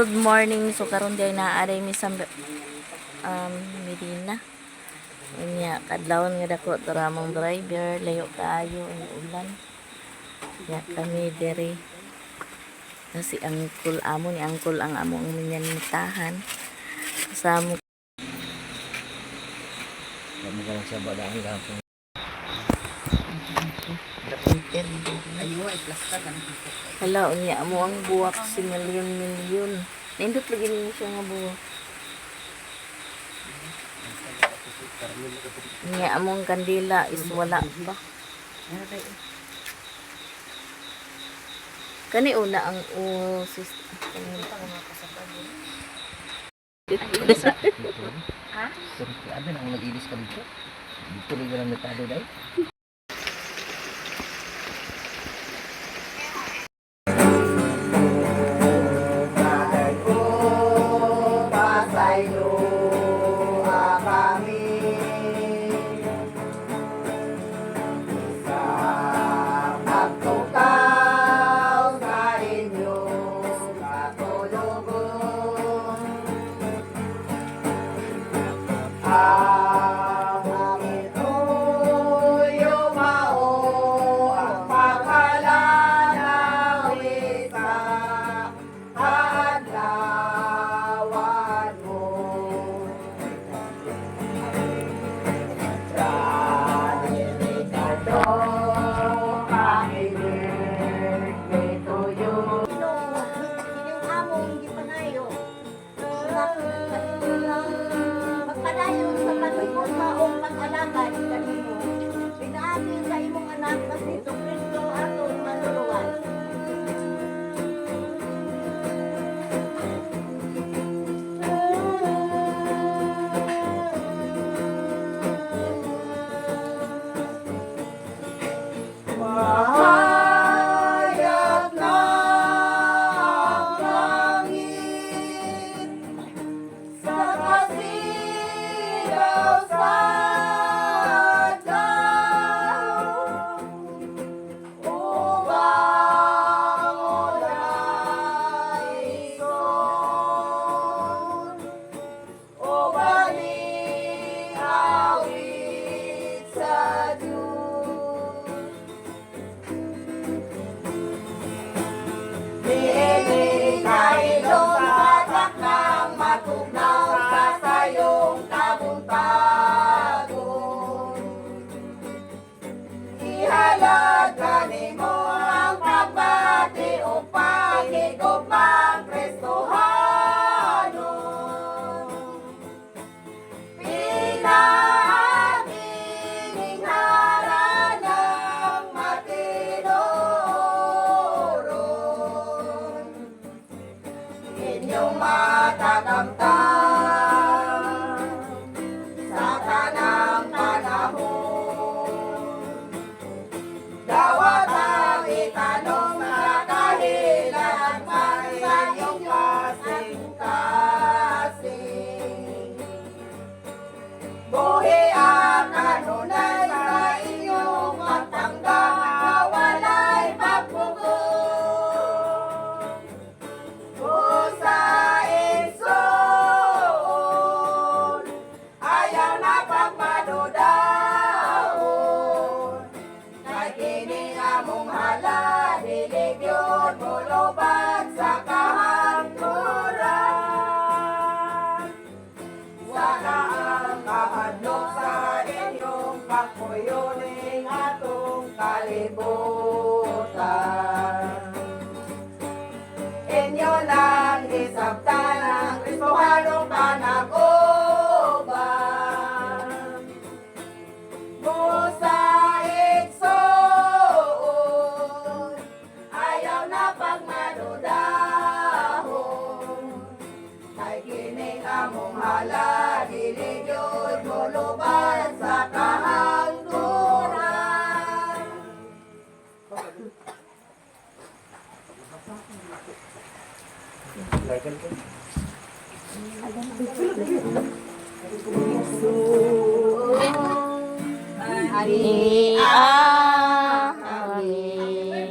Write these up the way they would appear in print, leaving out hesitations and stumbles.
Good morning. So karon diay naa mi sa Medina. Unya kadlawon nga dako tara among driver, layo kaayo ang ulan. Ya kami diri. Na si Uncle amo ni Uncle ang among minyanitahan. Kasama Damo ka lang siya ba daan gahapon. Hala, unya amo ang buwak si milyon milyon. Nindot lagi nimo siya nga buwak. Unya among kandila is wala pa. Kani una ang usis. Ha? Sorry, abi na akong nag-ilis ka dito. Dito lang lang natalo dai. Inyong among gipanayo. Magpadayon sa pagigugma o pag-alagad kanimo. Pinaagi sa imong anak na si Kristo atong manluluwas. Mahayag na ang langit sa kasilaw sa adlaw upang ulay son o baning awit sa Diyos. Niini kailong sa taknang matugnaw sa sayong kabuntagon. Ihalad kanimo ang pagbati o pagigugmang Kristohanon. Pinaagining haranang matinuron. Inyong matatamtam sa tanang panahon. Dawat ang itanong sa kahilangan sa inyong kasing-kasing. Buhi ang kanunay sa inyong pagtanggap na wala'y pagpugong. Busa igsoon, ayaw na pagmadudaon. Kay kini among hala, dili gyud molubad sa kahangturan. Sana ang kahadlok sa inyong pakuyuning atong kalibutan. Inyo nang isabtan ang Kristohanong panag-uban. Busa igsoon, ayaw na pagmadudahon. Kay kining among hala, dili gyud molubad sa kahangturan. Ani ah, amin.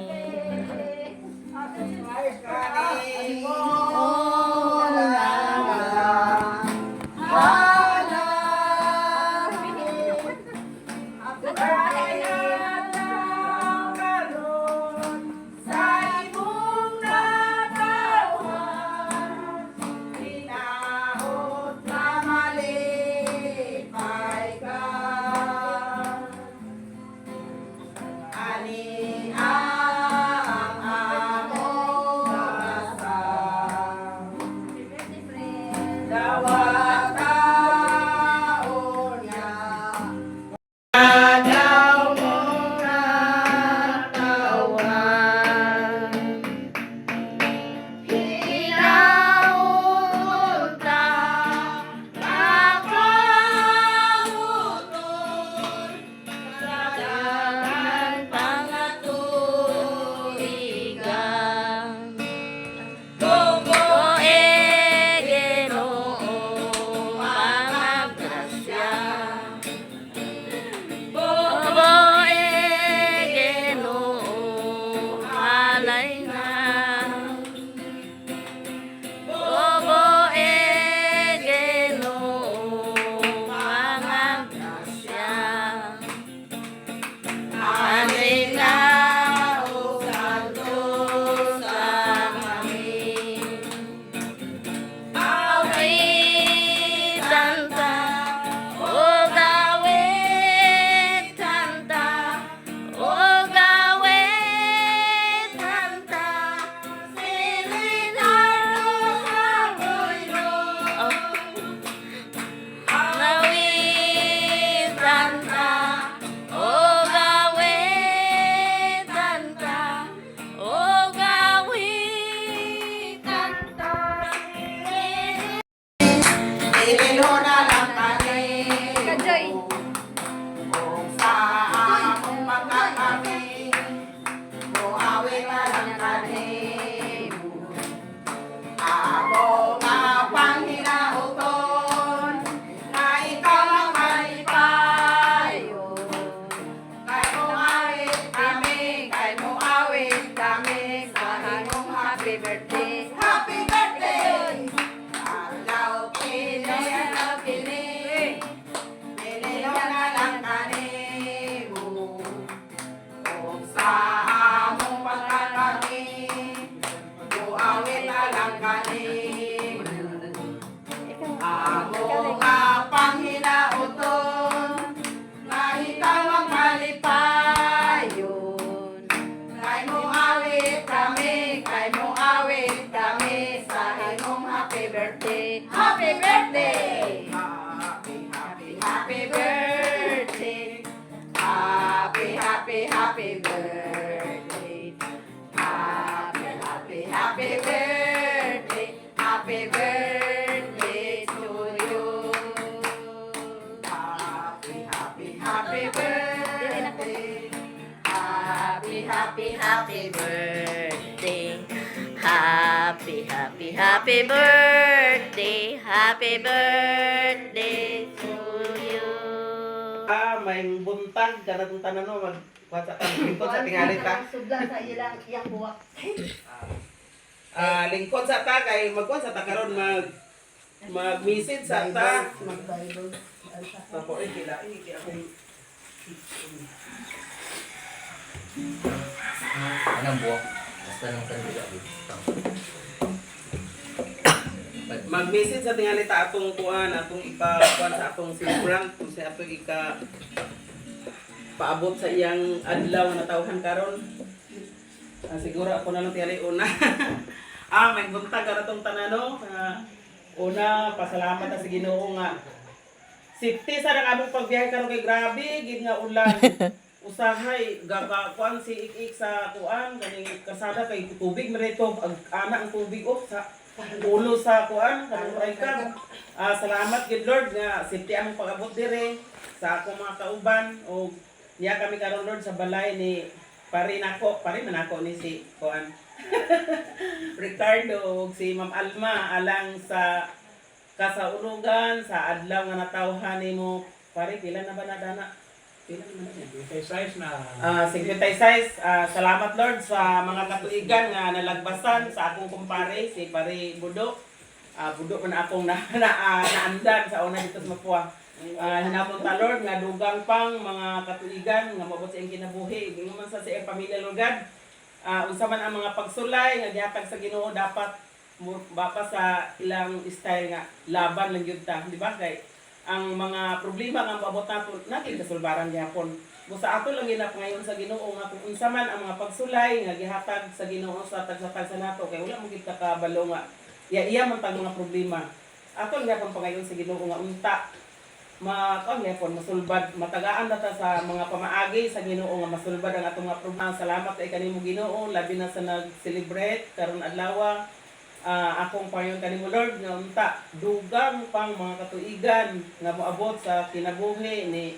Happy birthday. Happy birthday. Adlaw kini, adlaw kini. Dili na lang kanimo. Ug sa among pagkakami, buawit na lang kanimo. Amo nga panghinauton, nga ikaw ang malipayon. Kay mo awit kami, kay mo awit kami sa imong happy birthday. Happy birthday! Happy, happy, happy birthday. Happy, happy, happy birthday. Happy, happy, happy birthday. Happy birthday to you. Happy, happy, happy birthday. Happy, happy, happy Birthday. Happy, happy, happy birthday. Happy birthday to you. Ah, may buntag kanatong tanan no mag sa lingkod sa tingali ta. Subla sa ilang iyang buwak. Ah, lingkod sa ta kay magkuan sa ta karon mag mag-message sa ta. Mag Ako eh kila eh kaya akong Anong buwak? Basta nang sandila. Mag-message sa tingali ta atong kuan atong ipa kuan sa atong celebrant kung sa atong ika paabot sa iyang adlaw nga natawhan karon. Ah, siguro ako na lang tingali una. Ah, may buntag ka tanan no. Ah, una, pasalamat ta sa Ginoo nga safety sa nang among pagbiyahe karon kay grabe gid nga ulan. Usahay gaga kuan si ik sa kuan kaning kasada kay tubig mirito ag ana ang tubig oh sa ulo sa kuan kanang raycab. Ah, salamat gid Lord nga safety among pag-abot dire sa akong mga kauban og niya kami karon Lord sa balay ni pare nako, pare man nako ni si kuan Ricardo ug si Ma'am Alma alang sa kasaulugan sa adlaw nga natawhan nimo pare pila na ba na dana pila na man na Size na. Ah, 56. Ah, salamat Lord sa mga katuigan nga nalagbasan sa akong kumpare si Pare Budo. Ah, Budo man akong na, na, naandan sa una dito sa Mapua. Ah, hinapon ta Lord nga dugang pang mga katuigan nga moabot sa iyang kinabuhi ug man sa iyang pamilya Lord God. Ah, unsa man ang mga pagsulay nga gihatag sa Ginoo dapat bapa sa ilang style nga laban lang gyud ta, di ba? Kay ang mga problema nga moabot nato natin kasulbaran gihapon. Busa ato lang ginap ngayon sa Ginoo nga kung unsa man ang mga pagsulay nga gihatag sa Ginoo sa tagsa-tagsa nato kay wala mo gid ka kabalo nga iya iya man tag mga problema. Ato lang gyapon pangayon sa Ginoo nga unta ma kuan gyapon masulbad matagaan na ta sa mga pamaagi sa Ginoo nga masulbad ang atong mga problema. Salamat kay kanimo Ginoo labi na sa nag-celebrate karon adlaw. Ah, akong payon kanimo Lord nga unta dugang pang mga katuigan nga moabot sa kinabuhi ni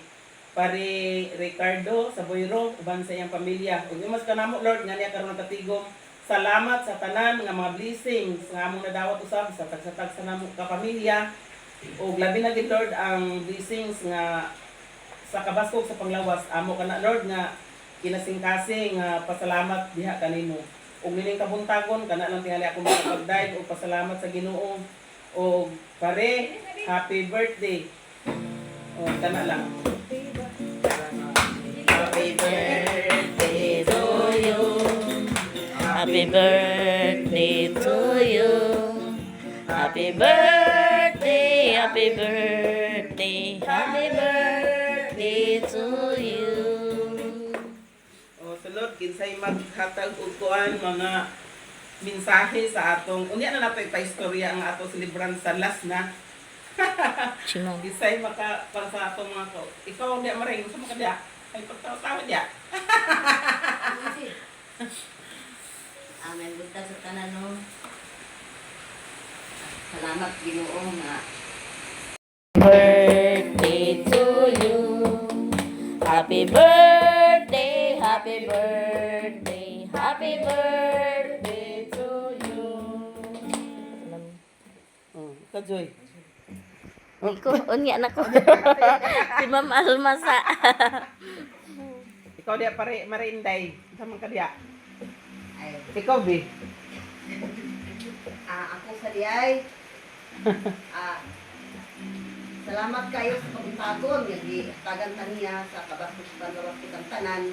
Pare Ricardo sa Boyro uban sa iyang pamilya. Ug mas kanamo Lord nga niya karon nakatigom. Salamat sa tanan nga mga blessings nga among nadawat usab sa tagsa-tagsa namo ka pamilya. Ug labi na gid Lord ang blessings nga sa kabaskog sa panglawas amo kana Lord nga kinasingkasing nga pasalamat diha kanimo. Ug nining kabuntagon kana lang tingali ako makapagdayeg og pasalamat sa Ginoo. Og pare, happy birthday. O kana lang. Happy Birthday to you. Happy birthday to you. Happy birthday, happy birthday, happy birthday to you. O sunod kinsay maghatag og kuan mga mensahe sa atong unya na nato ipa-istorya ang atong celebrant sa last na. Chimong. Kinsay maka para sa atong mga ko. Ikaw di maring sa maka diya. Ay pagtawa-tawa diya. Amen. Buntag sa tanan no. Salamat Ginoo nga Birthday to you. Happy birthday, happy birthday, happy birthday to you. Oh, ka Joy. Iko, unya na ko. Si Ma'am Alma sa. Ikaw diya pare marinday. Sa man ka diya. ay Ikaw bi. Di ay. Salamat kayo sa pagtagon nga gitagan ta niya sa kabastos kitang tanan.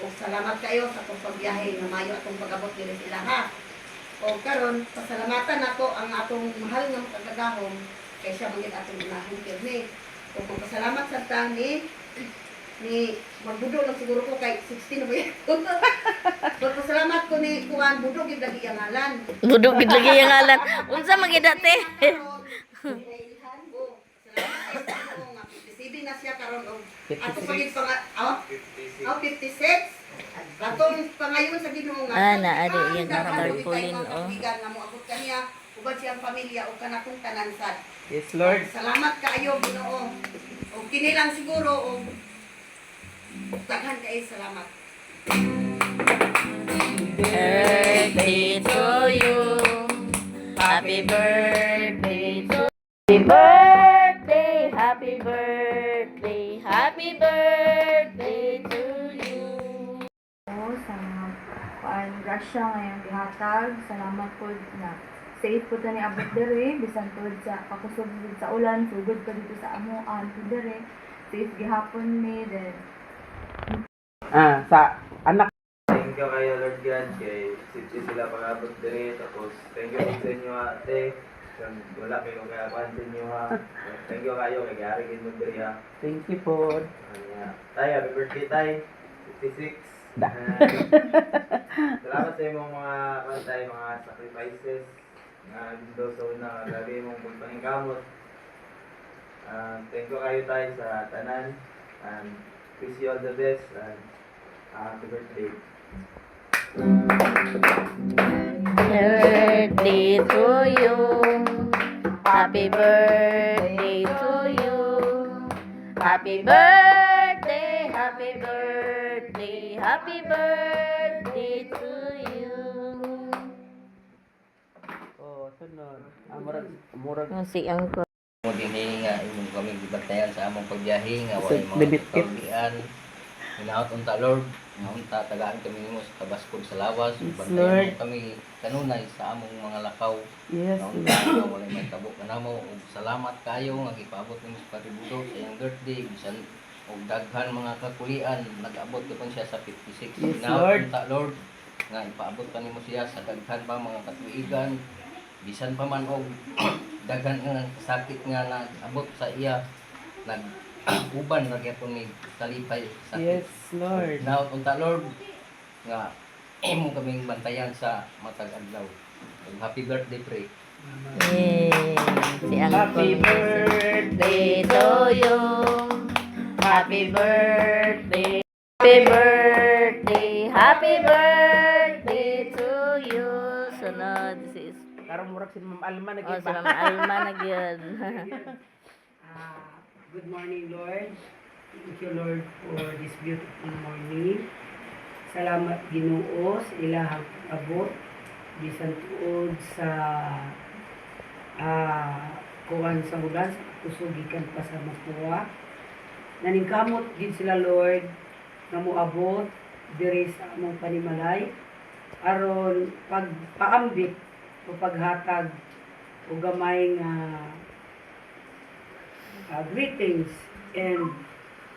Ug salamat kayo sa atong pagbiyahe nga mayo atong pag-abot diri sa ilaha. O karon pasalamatan nako ang atong mahal nga makagagahom kay siya man gyud atong unahon pirmi. Ug magpasalamat sa ta ni ni magbudo lang siguro ko kay 16 na ba yun? Magpasalamat ko ni Kuan Budo gyud lagi ang ngalan. Budog gid lagi ang ngalan. Unsa man gid te? na siya karon og ato pagid pang oh, oh 56. Atong pangayon sa Ginoo nga. Ah, naa di iyang Daghan tarpaulin, kay mga oh. kaibigan nga moabot kaniya uban siyang pamilya ug kanatong tanan sad. Yes, Lord. Salamat kaayo Ginoo. Og kini lang siguro og daghan kaayo salamat. Birthday to you. Happy birthday to Happy birthday, happy birthday, happy birthday to you. Po sa mga kuan grasya ngayong gihatag. Salamat po na safe po ta ni abot diri bisan pod sa pakusog gid sa ulan, sugod pa dito sa amoan po diri. Safe gihapon mi then Sa anak. Thank you kayo Lord God kay safety sila pag-abot diri, tapos thank you po sa inyo ate. Kung wala kayo kaya sa inyo ha. Thank you kayo kay gari gid mo diri ha. Thank you po. Anya, tay, happy birthday tay. 56. Da. And salamat sa imong mga kuan tay, mga sacrifices nga daw sa una grabe imong pagpahingkamot. Thank you kayo tay sa tanan and wish you all the best and happy birthday. Birthday to you. Happy birthday to you. Happy birthday, happy birthday, happy birthday to you. Oh, sunod. Murag murag Ang si Uncle. Mo dinhi nga imong kami gibantayan sa among pagbiyahe nga Sa walay mga debit kit. kahulian. Hinaot unta Lord, nga unta tagaan kami nimo sa kabaskog sa lawas, Yes, bantayan Lord. mo kami kanunay sa among mga lakaw. Yes. Nga unta nga walay mahitabo kanamo ug salamat kayo nga gipaabot nimo sa paribudo sa iyang birthday bisan og daghan mga kakulian nag-abot gyud siya sa 56. Yes, Hinaot Lord. unta Lord nga ipaabot pa nimo siya sa daghan pa mga katuigan bisan pa man og daghan nga sakit nga nag-abot sa iya nag uban ra gyapon ni kalipay sakit. Yes, Lord. Hinaot unta Lord nga imo kaming bantayan sa matag adlaw. Ug happy birthday pre. Yay. Si Uncle. Happy birthday Birthday to you. Happy birthday. Happy birthday. Happy birthday to you. Sunod si Karon murag si Ma'am Alma Oh, si nag-iba. Ma'am Alma na gyud. Good morning, Lord. Thank you, Lord, for this beautiful morning. Salamat, Ginoo, sa ilahang abot bisan tuod sa kuan sa ulan, sa kusog gikan pa sa Mapua. Naningkamot gid sila, Lord, nga moabot diri sa among panimalay aron pagpaambit o paghatag o gamay nga greetings and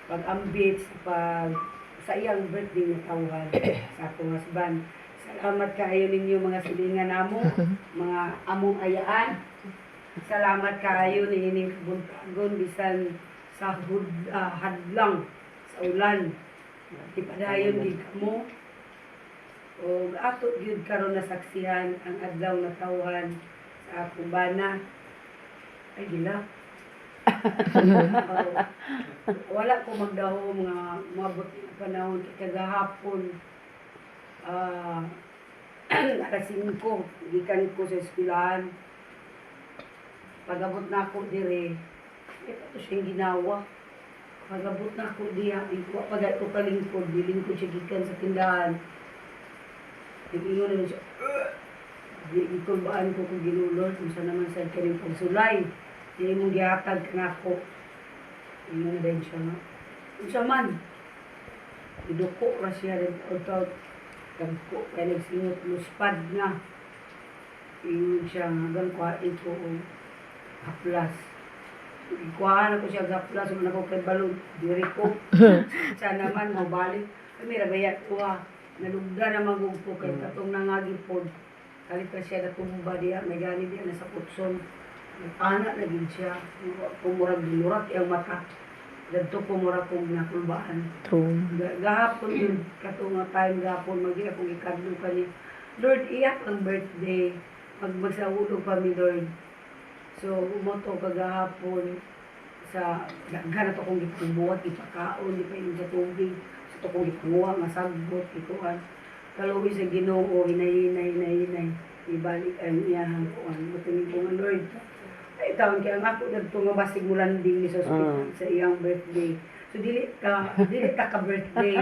pag-ambit sa pag sa iyang birthday nga tawhan sa akong husband. Salamat kaayo ninyo mga silingan namo, mga among ayaan. Salamat kaayo niining kabuntagon bisan sa hadlang sa ulan. Ipadayon gid kamo. Og ato gyud karon nasaksihan ang adlaw nga tawhan sa akong bana. Ay gila. Oo. Wala ko magdahom nga moabot ang panahon kay kagahapon alas 5 gikan ko sa eskwelahan. Pag-abot na ako dire, ito to siyang ginawa. Pag-abot na ako diha, ikuha pag ko kalingkod, bilingkod siya gikan sa tindahan. Nag-ingon na siya, "Ugh!" Di gikulbaan ko kung ginulod, unsa naman sad kaning pagsulay. Di mo gihatag kanako. Ingon na din siya nga. Unsa man? Iduko ra siya rin taod-taod. Dagko kay nagsingot luspad na. Ingon siya nga hanggang kuhain ko og haplas. Ikuhaan ako siya haplas, wala ko kay balon, diri ko. Sana man mabalik. Kami ra baya ko ha. Nalugda na magug ko kay katong nangagi pod. Kalit pa siya natumba diya, may gani diya nasa kutson. Ana na gid siya. Kumurag dinurat iyang mata. Dadto ko mura kong nakulbaan. True. Gahapon yun, kato nga time gahapon, magi akong ikadlo kani. Lord, iyak ang birthday. Magmagsahulog pa mi, Lord. So, umoto kagahapon sa daghan na to kong gipangbuhat, ipakaon, ipainom sa tubig, sa to kong gipanguha, nga sagbot, ikuan. Kaluoy sa Ginoo, hinay, hinay, hinay, hinay, ibalik ang iyahang kuan. Matunig ko nga, Lord, ay taon kaya ang ako dadto nga basig mo landing ni sa hospital sa iyang birthday. So dili ta ka birthday.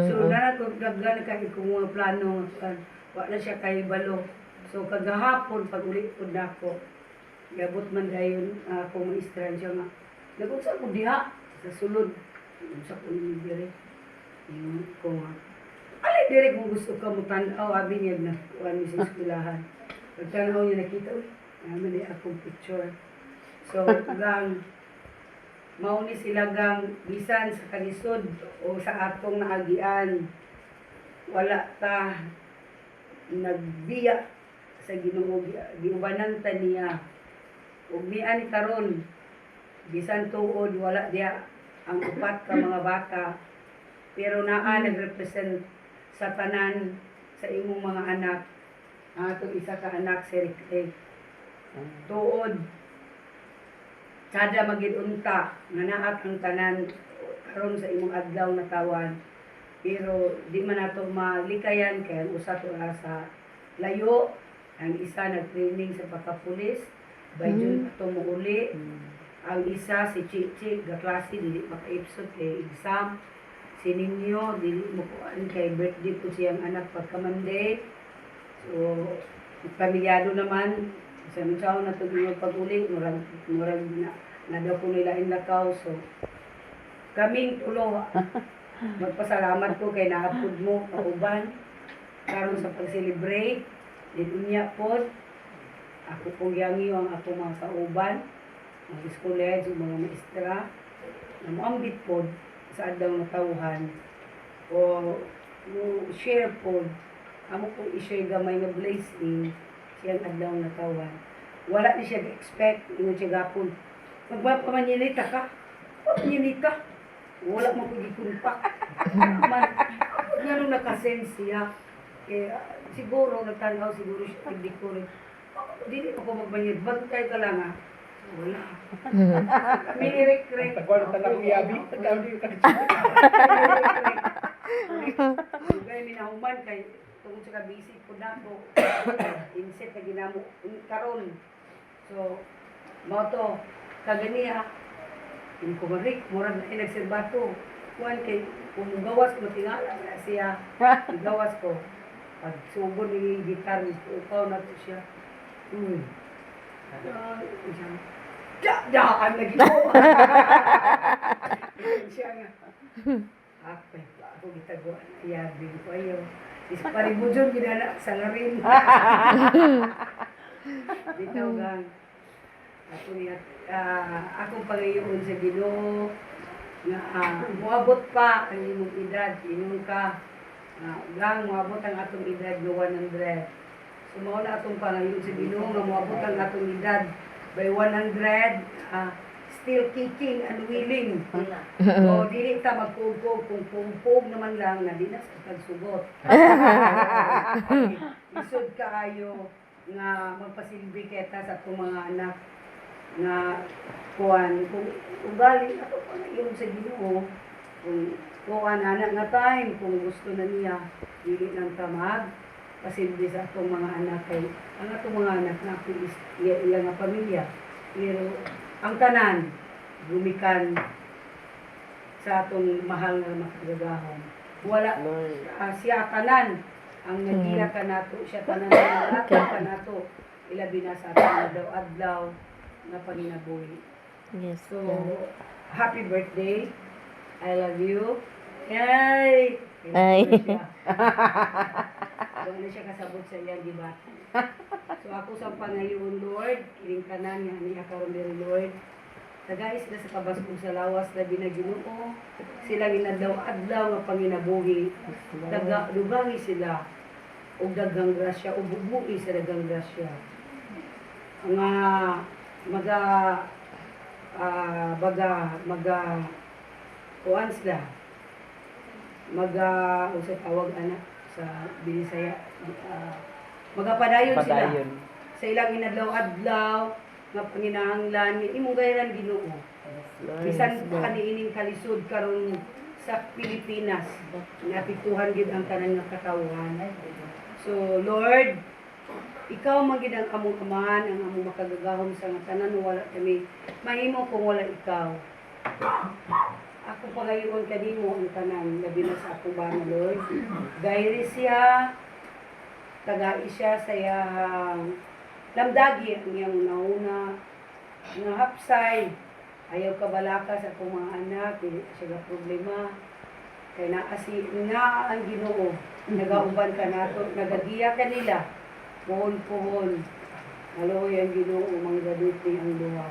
So dara ko daghan kay ko mga plano nga kuan. Wa na siya kay balo. So kagahapon pag uli pud nako. Gabot man dayon akong maestra siya nga. Nagunsa ko diha sa sulod. Unsa ko ni dire. Ingon ko nga. Alay dire kung gusto ka mo tan-aw abi niya na kuan mi sa eskwelahan. Pagtanaw niya nakita, uy, naman ni akong picture. So, gang, mao ni sila gang bisan sa kalisod o sa atong naagian, wala ta nagbiya sa Ginoo, giubanan ta niya. Ug niya ni karon bisan tuod wala diya ang upat ka mga bata, pero naa nagrepresent sa tanan sa imong mga anak, ang atong isa ka anak si Rick. Tuod sada magid unta nga naat ang tanan karon sa imong adlaw na tawan, pero di man nato malikayan kay ang usa to sa layo, ang isa nag-training sa pagkapulis, by June pa to muuli. Ang isa si Chichi gaklase, dili makaipsot kay exam. Si Ninyo dili mo kuan kay birthday po siyang anak pagka Monday. So pamilyado naman sa unsaon na to yung pag-uli, murag murag na, na daw ko nila lakaw. So kaming tulo magpasalamat ko kay naapod mo kauban karon sa pag-celebrate din. Unya pod ako pong yangiyo ang ako mga kauban, mga schoolheads ug mga maestra na moambit pod sa adlaw nga tawhan o mo share pod, amo pong i-share gamay nga blessing siyang adlaw nga tawhan. Wala ni siya expect. Ingon siya gapon, magpapamanyanita ka, pamanyanita, wala mo ko gikunpak man nga nung nakasense siya. Kaya siguro nagtanaw siguro siya nagdecorate, dili ako magmanyad, bantay ka lang ah. Wala kami ni Rick Rick. Tagwalo talang yabi. Gay minahuman kay tungod sa ka-busy po na ako. Inset na ginamo karon. So, mao to kaganiha. Ini ko Rick, murag na nagserbato. Kuan kay kung gawas ko tingala na siya. Gawas ko. Pag sugod ni gitar, upaw na to siya. Ah, siya, da, daan lagi ko. Siya nga. Ako, ako gitaguan. Yabi ko ayo. Is paribudyon ginana sa larin. Bitaw gang. Ako niya, akong pangayoon sa Ginoo nga moabot pa ang imong edad, ingon ka. Gang moabot ang atong edad nga 100. So mao na atong pangayoon sa Ginoo nga moabot ang atong edad by 100, still kicking and willing. O dili ta magpugpog, kung pugpog naman lang na di na sa pagsugot. Isod kaayo nga magpasilbi kita sa atong mga anak nga kuan kung ugali ato pangayoon sa Ginoo kung kuan anak nga time kung gusto na niya, dili lang ta mag pasilbi sa atong mga anak kay ang atong mga anak na is iya, iya nga pamilya, pero ang tanan gumikan sa atong mahal nga makagagahom. Wala siya tanan ang nagiya kanato, siya tanan ang nagatag kanato, ilabi na sa atong adlaw-adlaw nga panginabuhi. Yes. So, happy birthday. I love you. Yay! Kaya Ay. na siya. Doon na siya kasabot sa iyang gibati. So ako sa pangayon, Lord, kining tanan nga niya karon diri, Lord. Tagay sila sa kabaskog sa lawas, labi na Ginoo. Sila inadlaw-adlaw nga panginabuhi. Daga dugangi sila og daghang grasya ug bugbuhi sa daghang grasya. Nga maga baga maga kuan sila, maga unsa tawag ana sa Binisaya, magapadayon sila Padayon. sa ilang inadlaw-adlaw nga panginahanglan nga imong gayaran, Ginoo, bisan pa kaniining kalisod karon sa Pilipinas, naapektuhan gid ang tanan nga katawhan. So Lord, ikaw man gid ang among Amahan, ang among makagagahom sa nga tanan. Wala kami mahimo kung wala ikaw. Ako pangayoon kanimo ang tanan, labi na sa akong bana, Lord. Gayri siya, tagai siya sa iyang lamdagi ang iyang nauna nga hapsay. Ayaw kabalaka sa akong mga anak, dili siya ga problema. Kay naa si naa ang Ginoo, nagauban ka nato, nagagiya kanila. Puhon-puhon. Maluoy ang Ginoo, manggaduti ang duha.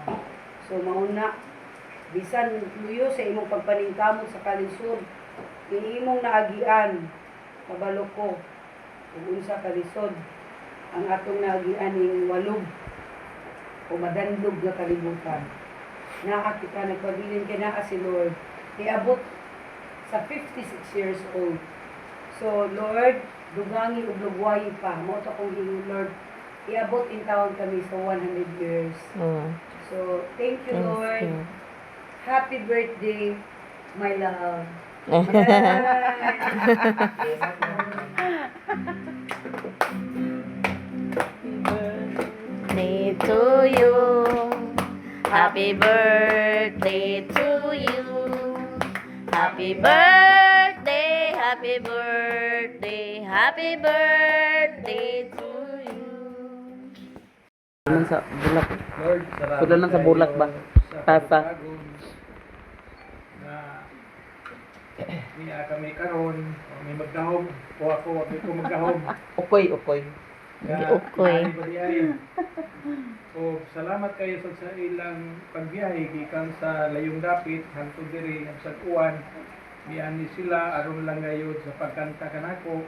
So mauna, bisan luyo sa imong pagpaningkamot sa kalisod, imong naagian, kabalo ko ug unsa kalisod ang atong naagian ning walog o madandog nga kalibutan. Naa kita nagpabilin kay naa si Lord. Iabot sa 56 years old. So Lord, dugangi ug lugwayi pa. Mao to akong hiling, Lord. Iabot in taon kami sa 100 years. So thank you, Thanks, Lord. Lord. Happy birthday, my love. Birthday to you. Happy birthday to you. Happy birthday, happy birthday, happy birthday to you. Lang sa bulak. Lord, salamat Pudlo lang sa bulak ba? sa Tasa. pagtagom na niya kami karon, o may magdahom o ako, wag ko magdahom. Ukoy, ukoy. Nga, Ukoy. naay ba di ay? O salamat kayo sa ilang pagbiyahe gikan sa layong dapit hangtod diri sa uwan. Miani sila aron lang gayud sa pagkanta kanako.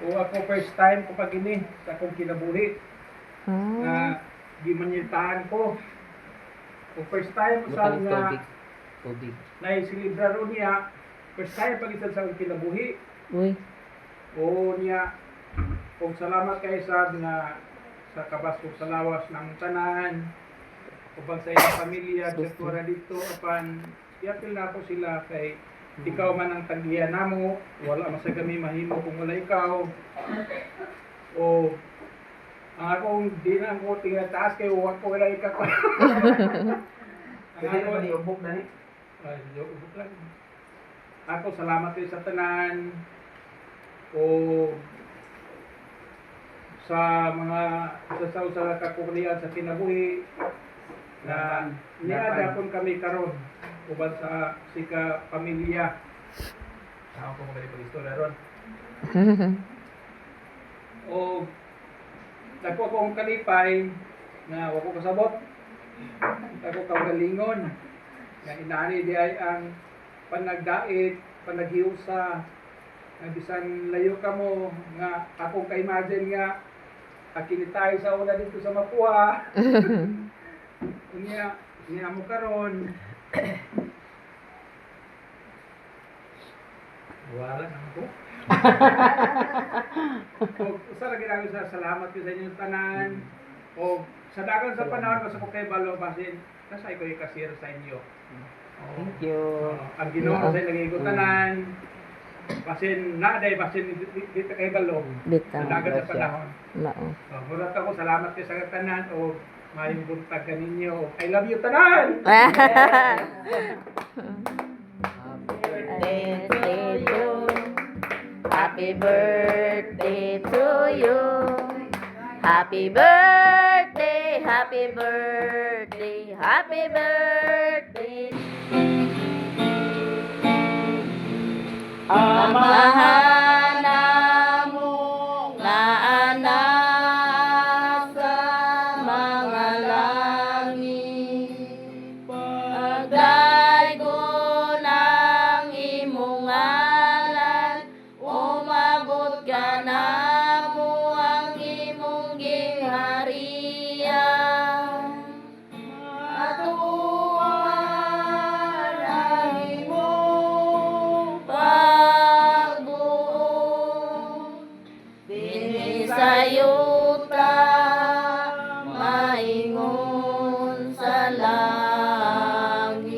O ako first time ko pag ini sa akong kinabuhi nga gimanyitahan ko. O first time sa Butang nga tubig. Tubig. naisilibra ron niya, first time pag isa sa akong kinabuhi. Uy. O niya, kung salamat kay sad nga sa kabaskog sa lawas ng tanan, uban sa ilang pamilya, sa tuwa dito, apan iapil na ako sila kay ikaw man ang tagiya namo, wala man sa kami mahimo kung wala ikaw. O ang akong di na ako taas kay wa ko wala ikaw. Ang Pwede ako na ba ubok na ni? ay, ubok lang. Ako salamat kayo sa tanan o sa mga sa kakuklian sa kinabuhi na niadapon kami karon uban sa sika pamilya. Ako ko magaling pag-istorya ron. O dako akong kalipay nga wa ko kasabot. Dako kaugalingon nga inani di ay ang panagdait, panaghiusa, nga bisan layo ka mo nga akong ka-imagine nga akinitay sa una dito sa Mapua. Unya, niya mo karon. Wala na ako. O usa ra gid sa salamat ko sa inyong tanan. O sa dagan sa panahon ko sa kay balo basin kasay ko ikasir sa inyo. O, Thank you. ang Ginoo sa inyong tanan. Basin na day basin di kay balo. Sa Bitaw. dagan sa panahon. Mao. So, murag ako salamat kay sa tanan o mayong buntag kaninyo. I love you tanan. Birthday to you. Happy birthday to you. Happy birthday, happy birthday, happy birthday. Amahan namo nga anak sa mga langit. Pagdaygon ang imong ngalan, umabot ka namo ang imong gingharian. Atuan ang imong pagbuot dinhi sa yuta, maingon sa langit.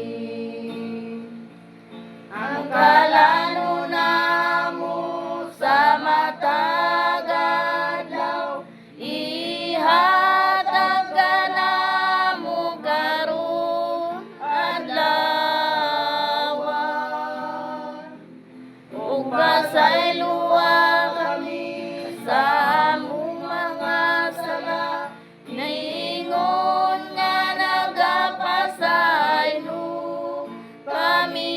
Ang kalano namo sa matag adlaw, ihatag ka namo karon adlaw. Ug pasayloa kami sa among mga sala, niingon nga nagapasaylo kami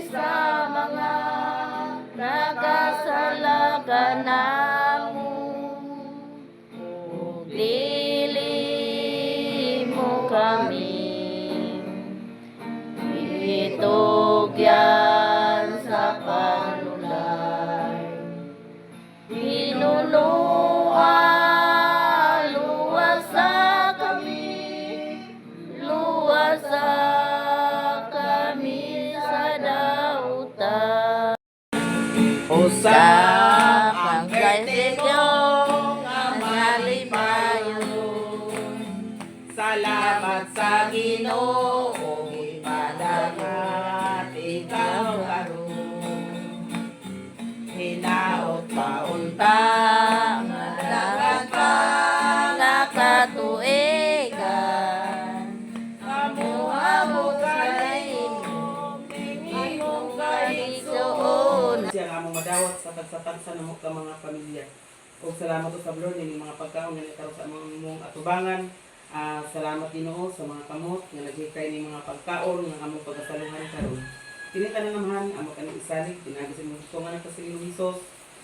sa mga nakasala kanamo. Ug dili mo kami itugyan sa panulay. Hinunoa, luwasa kami, luwasa kami sa dautan. Usap Ang birthday ko, ang malipayon. Salamat sa Ginoo, ipadangat ikaw karon. Hinaot paunta, Dagan pa nga katuigan, Amuabot sa sa imong imong kaigsoon. Siya nga among madawat sa tagsa-tagsa namo ka mga pamilya. Ug salamat usab Lord ining mga pagkaon nga nitaro sa among imong atubangan. Ah, salamat Ginoo sa mga kamot nga naghikay ning mga pagkaon nga among pagasaluhan karon. Kini tanan Amahan amo kaning isalig pinaagi sa imong tungan sa Ginoong Hesus.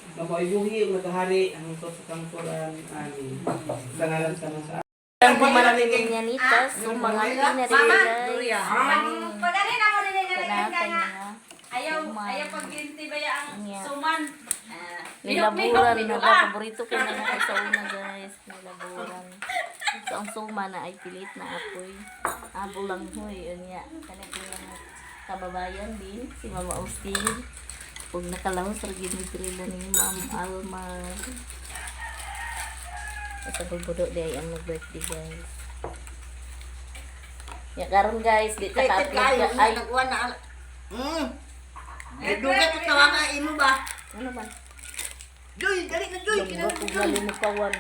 Nga mao'y buhi ug nagahari hangtod sa kangturan. Amen. Sa ngalan sa sa Ang Mañanitas, so mga pinari guys. Pagani na mo din nga Kanatay nga. mga Ayaw, Suman. ayaw pagginti ba ya ang Nya. suman. Nilaburan na ba? Paborito ko na nga sa una guys. Nilaburan. So ang suma na ay pilit na apoy. Abo lang hoy. Unya. Kanito yung kababayan din. Si Mama Austin. Pag nakalahos, ragin ni Trila ni Ma'am Alma. Sa bulbudo di ay ang nag-birthday guys. Ya karon guys, di ta ka-upload ka. Ay, Nagkuhan na. Dugat ko tawa ka imo ba? ano man? Joy, dali na Joy. Dunggo ko gali mo kawan.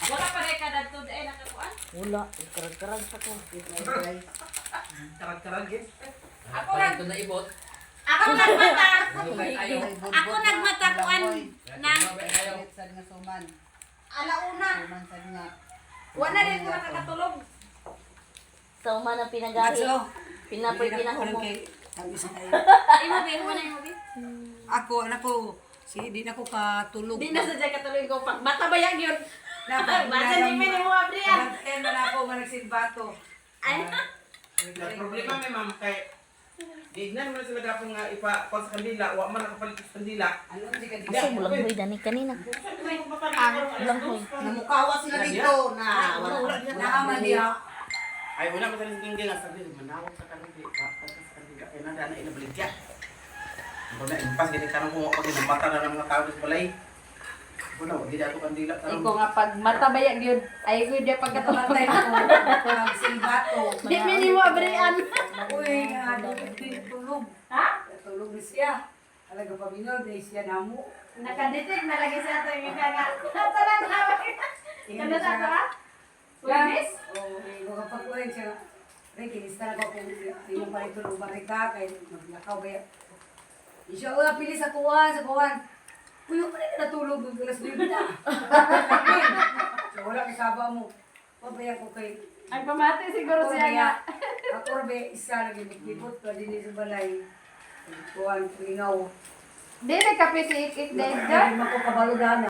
Wala pa rin ka dadto ay nakakuan. Wala, karag-karag pa ko. Karag-karag gid. Ako nag Ito na ibot. Ako nagmata. Ako nagmata kuan nang Sad nga suman. alauna. Suman sad nga. Wala rin ko nakakatulog. Sa uma na pinagahi. Pinapoy pinahumok. Imo bi, imo na imo bi. Ako, anak ko, si di na ko katulog. Di na sa dyan katulog ko pag mata ba yan yun? Basta ni mi mo abrian. Bantayan man ako nga nagsilbato. Ay. Problema may ma'am kay Dignan mo na sila gapon nga ipa sa kandila, wa man nakapalit sa kandila. Ano di ka Asa mo lang hoy dani kanina. Lang hoy. Namukawa sila dito na. Wala Naaman niya. Ay, wala pa sila sa tingin nga sabi, manawag sa kanila, pa sa kanila, kay nanda na inabaligya. Ang na impas gani karon kung ako mata na ng mga tao sa balay. Wala, wag ato kandila karon. Ikaw nga pag mata ba yan yun, ay ko di pagkatulog. Bantay ko nagsilbato. Di mi ni mo abrian. Uy, nga di tulog. Ha? Tulog ni siya. Alaga paminaw, di siya namo. Nakadetect na lagi sa ato yung nga. Talan na. Kana sa ato ha? Witness? Oo, ko kapag uwi siya. Ray, kinista na ko kung imong paritulog ba ka, kay maglakaw ba yan. Di siya, wala pili sa kuwan, sa kuwan. Kuyo pa rin natulog ng alas 9 na. So, wala kasaba mo. Pabayan ko kay Ang pamati siguro Ako siya nga. Ako rabe, isa lagi maglibot pa din sa balay. Kuan, lingaw. Dili kape si Ik-Ik dahil dyan. Hindi mo ko kabalo dana.